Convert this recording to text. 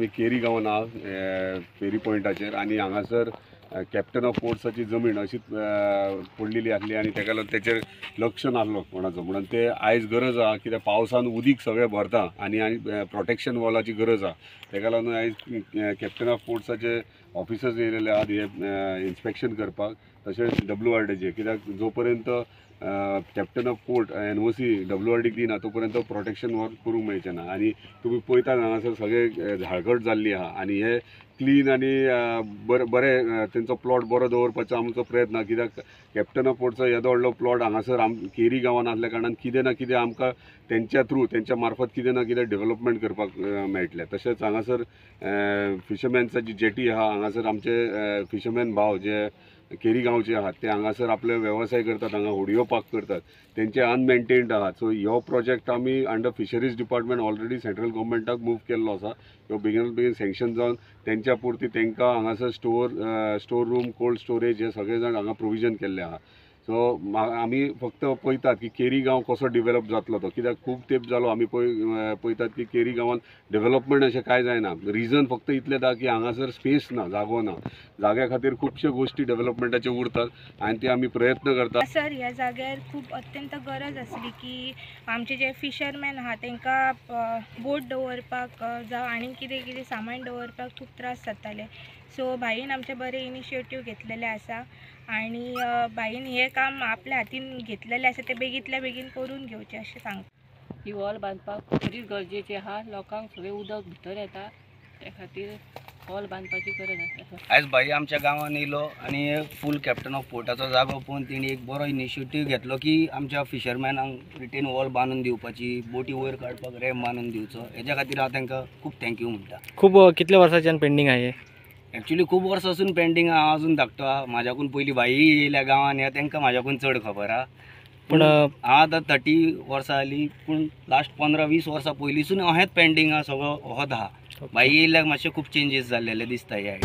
आमी केरी गांवान आहा फेरी पॉयंटाचेर आनी हांगासर कॅप्टन ऑफ पोर्ट्साची जमीन अशीच पडलेली आसली आनी तेका लागून तेचेर लक्ष नासलो कोणाचो, म्हणून ते आयज गरज आहा कित्याक पावसान उदीक सगळें भरता आनी आनी प्रोटेक्शन वॉलाची गरज आहा. तेका लागून आयज कॅप्टन ऑफ पोर्ट्साचे ऑफिसर्स येयलेले आहात हे इन्स्पेक्शन करपाक, तशेंच WRDचे, कित्याक जो पर्यंत captain of port NOC WRDक दिना तो पर्यंत प्रोटेक्शन वर्क करूंक मेळचें ना. आनी तुमी पळयतात हांगासर सगळें झाडकट जाल्ली आहा आनी हे क्लीन आनी बरें तेंचो प्लॉट बरो दवरपाचो आमचो प्रयत्न, कित्याक कॅप्टन ऑफ पोर्टचो येदो व्हडलो प्लॉट हांगासर केरी गांवान आसल्या कारणान कितें ना कितें आमकां तेंच्या थ्रू तेंच्या मार्फत कितें ना कितें डेवलपमेंट करपाक मेळटलें. तशेंच हांगासर फिशरमॅन्साची जेटी आहा, हांगासर आमचे फिशरमॅन भाव जे केरी गांवचे आहात ते हांगासर आपले वेवसाय करतात, हांगा होडयो पार्क करतात, तेंचे अनमेंटेन्ड आहात. सो हो प्रोजेक्ट आमी under fisheries department already central गव्हर्मेंटाक मूव केल्लो आसा. ह्यो बेगीन बेगीन सँक्शन जावन तेंच्या पुरती तेंकां हांगासर स्टोर रूम, कोल्ड स्टोरेज हे सगळे जाण हांगा प्रोविजन केल्लें आहा. सो आमी फक्त पळयतात की केरी गांव कसो डेवलप जातलो तो, कित्याक खूब तेंप जालो आमी पळयतात की केरी गांवान डेवलपमेंट अशें कांय जायना. रिजन फक्त इतलें आहा की हांगासर स्पेस ना, जागो ना, जाग्या खातीर खुबश्यो गोश्टी डेवलपमेंटाच्यो उरतात आनी ते आमी प्रयत्न करतात. सर, ह्या जाग्यार खूब अत्यंत गरज आसली की आमचे जे फिशरमॅन आहा तांकां बोट दवरपाक जावं आनी कितें कितें सामान दवरपाक खूब त्रास जाताले. सो भाईन आमचे बरे इनिशिएटीव घेतलेले आसा आनी भाईन हें काम आपल्या हातीन घेतलेलें आसा, तें बेगींतल्या बेगीन करून घेवचें अशें सांगता. ही वॉल बांदपाक खरीच गरजेची आहा, लोकांक सगळें उदक भितर येता, त्या खातीर वॉल बांदपाची गरज आसा. आयज भाई आमच्या गांवान येयलो आनी फूल कॅप्टन ऑफ पोर्टाचो जागो पळोवन तेणी एक बरो इनिशिएटीव घेतलो की आमच्या फिशरमॅनांक रिटेन वॉल बांदून दिवपाची, बोटी वयर काडपाक रॅम बांदून दिवचो, हेज्या खातीर हांव तांकां खूब thank you म्हणटा. खूब कितल्या वर्सांच्यान पेंडींग आहा? एक्चुअली खूब वर्सां पासून पेंडींग आहा, अजून धाकटो आहा. म्हाज्याकून पयलीं भाई येयल्या गांवान ह्या तेंकां म्हाज्याकून चड खबर आहा, पूण हांव आतां 30 वर्सां जालीं, पूण लास्ट 15-20 वर्सां पयलींसून अहेंच पेंडींग आहा, सगळो होच आहा. भाई येयल्याक मातशे खूब चेंजीस जाल्लेले दिसता ह्या.